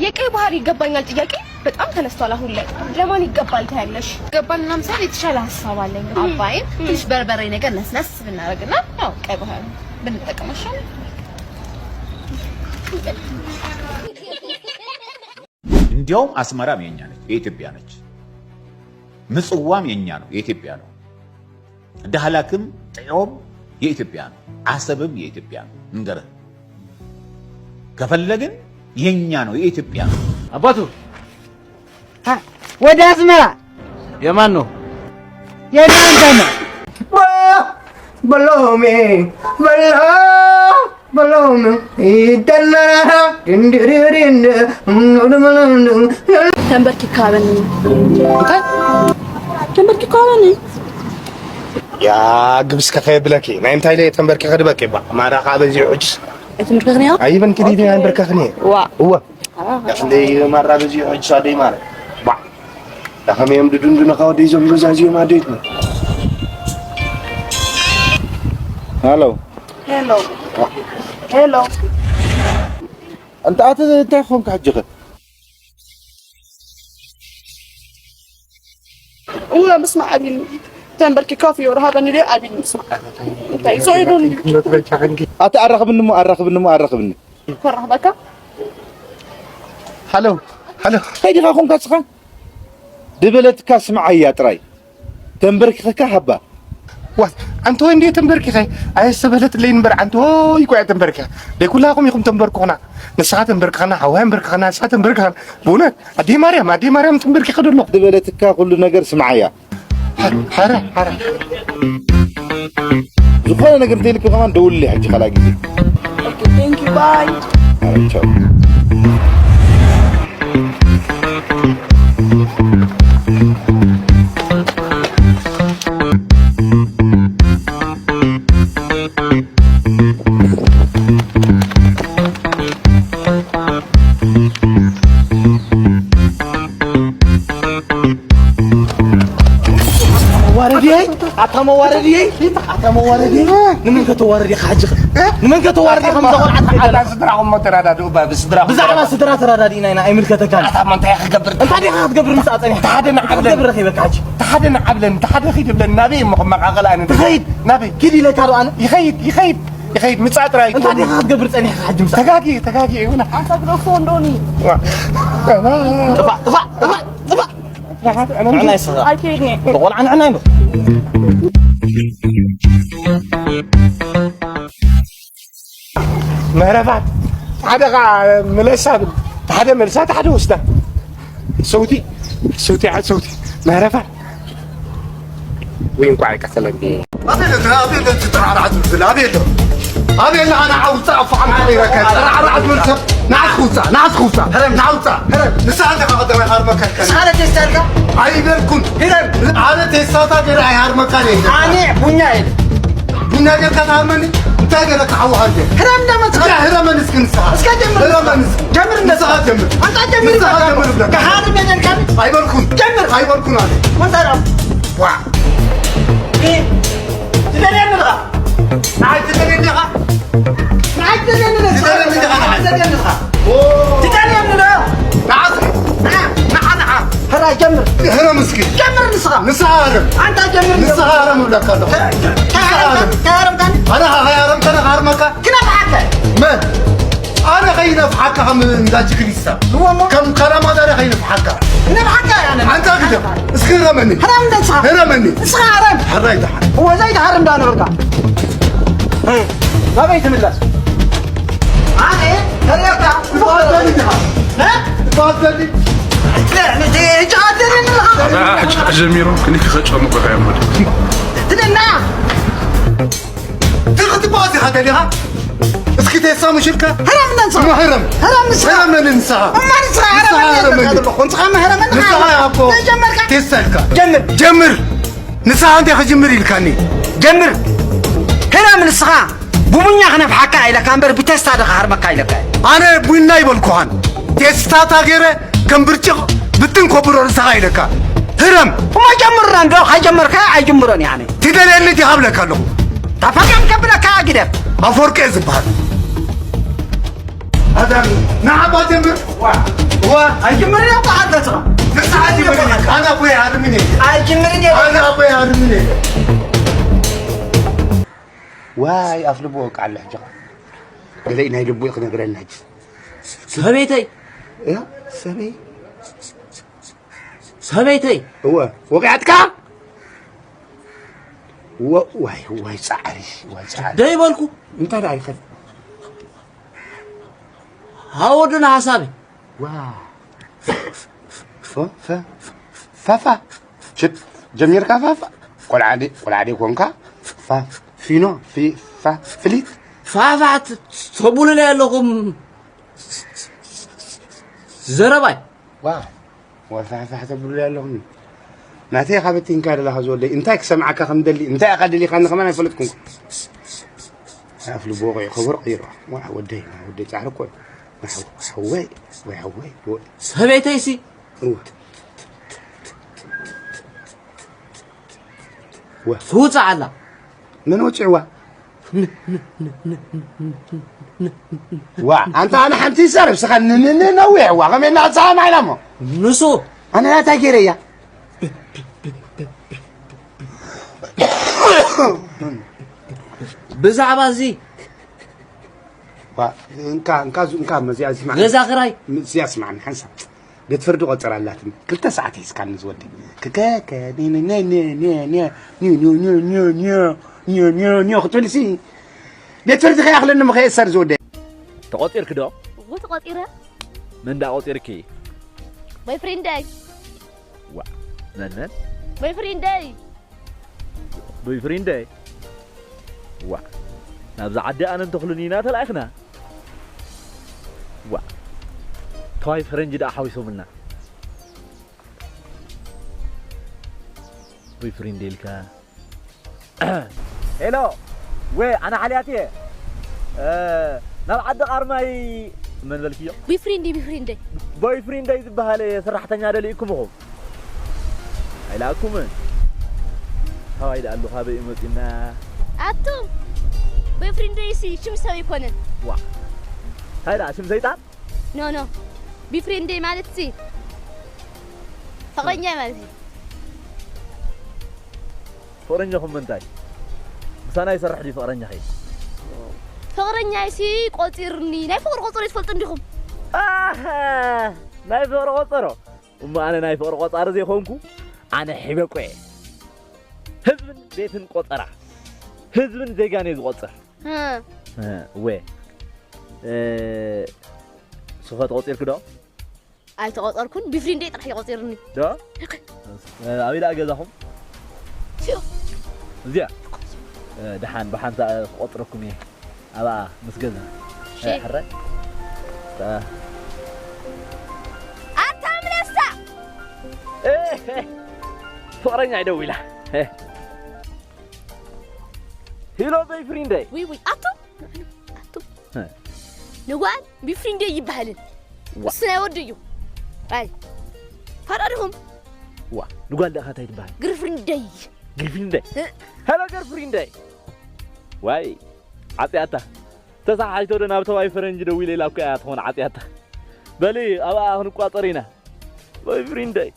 የቀይ ባህር ይገባኛል ጥያቄ በጣም ተነስቷል። አሁን ላይ ለማን ይገባል ታያለሽ? ይገባል ምናምን ሳይሆን የተሻለ ሀሳብ አለኝ። አባይን ትንሽ በርበሬ ነገር ነስነስ ብናደርግና ያው ቀይ ባህር ብንጠቀም ይሻላል። እንዲያውም አስመራም የኛ ነች፣ የኢትዮጵያ ነች። ምጽዋም የኛ ነው፣ የኢትዮጵያ ነው። ዳህላክም ጥዮም የኢትዮጵያ ነው። አሰብም የኢትዮጵያ ነው። እንገርህ ከፈለግን የኛ ነው፣ የኢትዮጵያ ነው። አባቱ ወደ አስመራ የማን ነው? የእናንተ ነው። በሎሜ በሎ በሎም ይደነራ ድንድርድንድ ተንበርኪካ በኒ ተንበርኪካ በኒ ያ ግብስ ከኸ ብለኪ ናይ እንታይ ላይ ተንበርኪ ከድበቂ ባ ማራ ካ በዚ ዑጅ ኣይትምርከኽኒ ኣይበን ክዲ ናይ በርከኽኒ ዋ እወ እንደ ማራ በዚ ዑጅ ሳደይ ማለት ባ ዳኸም እዮም ድዱንዱን ካ ወደ ይዞም ገዛ እዚኦም ኣደይት ነው ሃሎ ሄሎ ሄሎ እንተ ኣተ እንታይ ኾንካ ሕጂ ኸ እወ ምስማዕ ኣቢኒ ተንበርኪካ ፍዮ ረሃበኒ ደ ኣቢኒ ምስማዕ እንታይ ሰው ይዶን ኣተ ኣራኽብኒ እሞ ኣራኽብኒ እሞ ኣራኽብኒ ኮራኽበካ ሃሎ ሃሎ እንታይ ዲኻ ኾንካ ስኻ ድበለትካ ስምዓያ ጥራይ ተንበርኪኽካ ሃባ ዋ ኣንተ ወይ እንዴ ተንበርኪኸ ኣየሰበለትለይ ንበር ኣንተ ወይ ኮያ ተንበርኪኸ ደይ ኩላኹም ኢኹም ተንበርኩኽና ንስኻ ተንበርክኸና ሓዋ ተንበርክኸና ንስኻ ተንበርክኸና ብእውነት ኣደይ ማርያም ኣደይ ማርያም ተንበርኪኸ ደሎ ዝበለትካ ኩሉ ነገር ስምዓያ ሓረ ሓረ ዝኾነ ነገር እንተይልክ ከማን ደውልለይ ሕጂ ካልኣ ግዜ Thank you, bye. ቻው መዋረድየይ ኣታ መዋረድየይ ኣታ መዋረድየይ ንመን ከተዋርድ ኢኻ ሕጂ ንመን ከተዋርድ ኢኻ ምዛ ቆልዓ ኣታ ስድራኹም እሞ ተረዳድኡ ባ ብስድራኹም ብዛዕባ ስድራ ተረዳዲእና ኢና ኣይምልከተካን ኣታ እሞ እንታይ ክገብር እንታይ ዲኻ ክትገብር ምስ ኣጸኒሕካ ሓደ ንዓብለን ክትገብር ረኺበካ ሕጂ ሓደ ንዓብለን ሓደ ኺድብለን ናበይ እሞ ክመቓቐል ኣነ ትኸይድ ናበይ ኪድ ኢለካ ዶ ኣነ ይኸይድ ይኸይድ ይኸይድ ምጻእ ጥራይ እንታይ ዲኻ ክትገብር ጸኒሕካ ሕጂ ምስ ተጋጊ ተጋጊ ይሁን ኣንታ ግደፎ እንዶኒ ጥፋእ ጥፋእ ጥፋእ ጥፋእ ንዕናይ ስኻ ኣይከይድኒ ቆልዓ ንዕናይ ነው መረባት ሓደ ኸዓ መለሳ ብል ሓደ መልሳ ሓደ ወስዳ ሰውቲ ሰውቲ ዓድ ሰውቲ መረባት ወይ እንኳዕ ኣይቀተለኒ ኣቤለ ኣቤለ እቲ ጥራዕራዕ ዝብል ኣቤለ ኣቤለ ኣነ ዓውፃ ኣፋዓም ተቐይረካ ጥራዕራዕ ዝብል ሰብ ንዓስ ክውፃ ንዓስ ክውፃ ንዓውፃ ንስኻ ኣለኻ ቀዳማይ ሃርመካ ኣነ ቴስታልካ ኣይበልኩን ሂረም ኣነ ቴስታታ ገይረ ኣይሃርመካን እየ ኣነ ቡኛ እየ ቡና ጌርካ ትሃርመኒ እንታይ ገይረ ክዓውሃልየ ህረም እንዳመፅኻ ህረመን እስኪ ንስኻ እስከ ጀምር ህረመን እስኪ ጀምር ንስኻ ጀምር ኣንታ ጀምር ንስኻ ጀምር ብለካ ከሃርም የደልካኒ ኣይበልኩን ጀምር ኣይበልኩን ኣነ ወንሳራ ዋ ትደልየኒ ዲኻ ንዓይ ትደልየኒ ዲኻ ንዓይ ትደልየኒ ዲኻ ትደልየኒ ዲኻ ንዓይ ትደልየኒ ዲኻ ትደልየኒ ዶ ንዓስ ንዓ ንዓ ንዓ ሕራይ ጀምር ህረም እስኪ ጀምር ንስኻ ንስኻ ህረም ኣንታ ጀምር ንስኻ ህረም እብለካ ኣለኹ ከሃረምካኒ ኣነ ከይሃረምከ ሃርመካ ክነፍሓካ መን ኣነ ከይነፍሓካ ከም እንዳ ጅግሪት ሰብ ንወሞ ከም ካራማዳሪ ከይንፍሓካ ነብሓካ ያነ ኣንታ ግደፍ እስኪ ረመኒ ሕራም እንደ ንስኻ ረመኒ ንስኻ ሕራም ሕራይ ደሓን እወ ዘይትሃርም ዳ ነበርካ ናበይ ትምለስ ኣነ ተሪርካ ትባዘሊ ድኻ ትባዘሊ ጀሚሮም ክኒ ክኸጨሙ ከካዮም ወደ ትደና ትኽትባዝ ኢኻ ደሊኻ እስኪ ቴሳ ሙሽልካ ሕራም እንደ ንስኻ ማህረም ሕራም ንስኻ ሕረመኒ ንስኻ እማ ንስኻ ንስኻ ሕራም ሕረመኒ ንስኻ ሕራም ንስኻ ያኮ ተጀመርካ ቴሳ ኢልካ ጀምር ጀምር ንስኻ እንታይ ክጅምር ኢልካኒ ጀምር ሕራም ንስኻ ብቡኛ ክነፍሓካ ኢለካ እምበር ብቴስታ ዶ ክሃርመካ ኢለካ ኣነ ቡና ይበልኩኻን ቴስታታ ገይረ ከም ብርጭቕ ብትን ኮብሮ ርእስኻ ኢለካ ህረም እሞ ጀምርና እንዶ ከጀመርካ ኣይጅምሮን እየ ኣነ ትደልየኒ ዲኻ ብለካ ኣለኹ ተፈቀም ከብለካ ግደፍ ኣፈወርቂ እየ ዝበሃል ኣዳም ንዓባ ጀምር። ዋ ዋ ኣይጀምርን እኮ ኣታ ስማ። ንስሓት ይበልኝ። ኣነ ኣቦይ ኣርምኔ። ኣይጀምርን እየ። ኣነ ኣቦይ ኣርምኔ። ዋይ ኣፍ ልቡ ወቃ ኣሎ ሕጂ። ገለይ ናይ ልቡ ክነግረና ሕጂ። ሰበይተይ። እያ ሰበይ። ሰበይተይ። እወ ወቂዓትካ። ወ- ዋይ ዋይ ጻዕሪ ዋይ ጻዕሪ። ደይ በልኩ። እንታይ ደኣ ይኸድ። ሃወዱን ሓሳቢ። ዋ ፈ- ፈ- ፈፋ ሽት ጀሚርካ ፋፋ። ቆልዓ ዲ- ቆልዓ ዲ ኮንካ። ፋ- ፊኖ ፊ- ፋ- ፍሊት። ፋፋ ት- ተቡሉለይ ኣለኹም። ዘረባይ። ዋ ወፋሕፋሕ ተብሉለይ ኣለኹም። ናተይ ኢኻ በቲንካ ደለኻ ዝወደይ። እንታይ ክሰምዓካ ከም ደሊ እንታይ ኢኻ ደሊኻኒ ከማን ኣይፈለጥኩን። ኣፍ ልቡ ወቂዑ ከበሮ ቀይሩ። ዋ ወደይ ወደይ ጻዕሪ እኮ እዩ። ሓወይ ወይ ሓወይ። ሰበይተይሲ እወ። ትውፃእ ኣላ። መን ወፂዕዋ? ዋ ኣንታ ኣነ ሓንቲ ይዛረብ ስኻ ንንንነዊሕ ዋ ከመይ እናፀሃማ ኢላ እሞ ንሱ ኣነ ናታ ገይረ እያ። ብዛዕባ እዚ ዋ እንካ እንካ ዙ- እንካ መዚኣ ስማዕ ገዛ ክራይ እዚኣ ስማዕኒ ሓንሳብ ቤት ፍርዲ ቆፀር ኣላትኒ ክልተ ሰዓት ሒዝካኒ ዝወደይ ክከከ ክትብልሲ ቤት ፍርዲ ከይኣኽለኒ ምኸየእሰር ዝወደይ ተቖጺርኪ ዶ? እዎ ተቖጺረ። መን ደኣ ቆጺርኪ? ቦይፍሬንደይ። ዋ መን መን? ቦይፍሬንደይ። ቦይፍሬንደይ? ዋ ናብዛ ዓዲ ኣነን ተኽሉን ኢና ተላኢኽና። ዋ ተዋይ ፈረንጂ ደኣ ሓዊሶምልና። ቦይፍሬንደይ ኢልካ ሄሎ ወይ ኣነ ሓልያት እየ ናብ ዓዲ ቃርማይ መን በልክዮ ቦይፍሬንደይ ቦይፍሬንደይ ቦይፍሬንደይ ዝበሃል ሰራሕተኛ ደሊእኩም ኢኹም ኣይለኣኩምን ካባይ ደኣ ኣለኹ ኣበይ እዩ መፂና ኣቱም ቦይፍሬንደይ ሲ ሽም ሰብ ኣይኮነን ዋ እንታይ ደኣ ሽም ሰይጣን ኖ ኖ ቦይፍሬንደይ ማለት ሲ ፍቕረኛ ማለት እዩ ፍቕረኛኹም ምንታይ? ምሳና ይሰርሕ ድዩ ፍቕረኛኺ? ፍቕረኛይሲ ቆፂርኒ ናይ ፍቕሪ ቆፀሮ ትፈልጡ እንዲኹም? ኣህ፣ ናይ ፍቕሪ ቆፀሮ? እሞ ኣነ ናይ ፍቕሪ ቆፃሪ ዘይኮንኩ ኣነ ሒበቆ እየ። ህዝብን ቤትን ቆፀራ ህዝብን ዜጋን እየ ዝቆፅር። እ። እ፣ እወ። እ፣ ንስኺ ተቆፂርኪ ዶ? ኣይተቖፀርኩን ብፍሪንደይ ጥራሕ ይቆፂርኒ ዶ ኣበይ ደኣ ገዛኹም እዚኣ ደሓን ብሓንሳ ክቆፅረኩም እየ ኣብኣ ምስ ገዛ ሕረ ኣታ ምለሳ ፍቕረኛ ይደው ኢላ ሂሎ በይ ፍሪንደይ ዊዊ ኣቱ ኣቱ ንጓል ብፍሪንደይ ይበሃልን እሱ ናይ ወዲ እዩ ኣይ ካልኦ ዲኹም ዋ ንጓል ደኣ እንታይ ትበሃል ግርፍሪንደይ ግርፍሪንደይ ሄሎ ግርፍሪንደይ ዋይ ዓፅያታ ተሳሓይቶ ዶ ናብ ተባይ ፈረንጂ ደዊለ ኢላ እኮ እያ ትኾን ዓፅያታ በሊ ኣብኣ ክንቋፀር ኢና ወይ ፍሪንደይ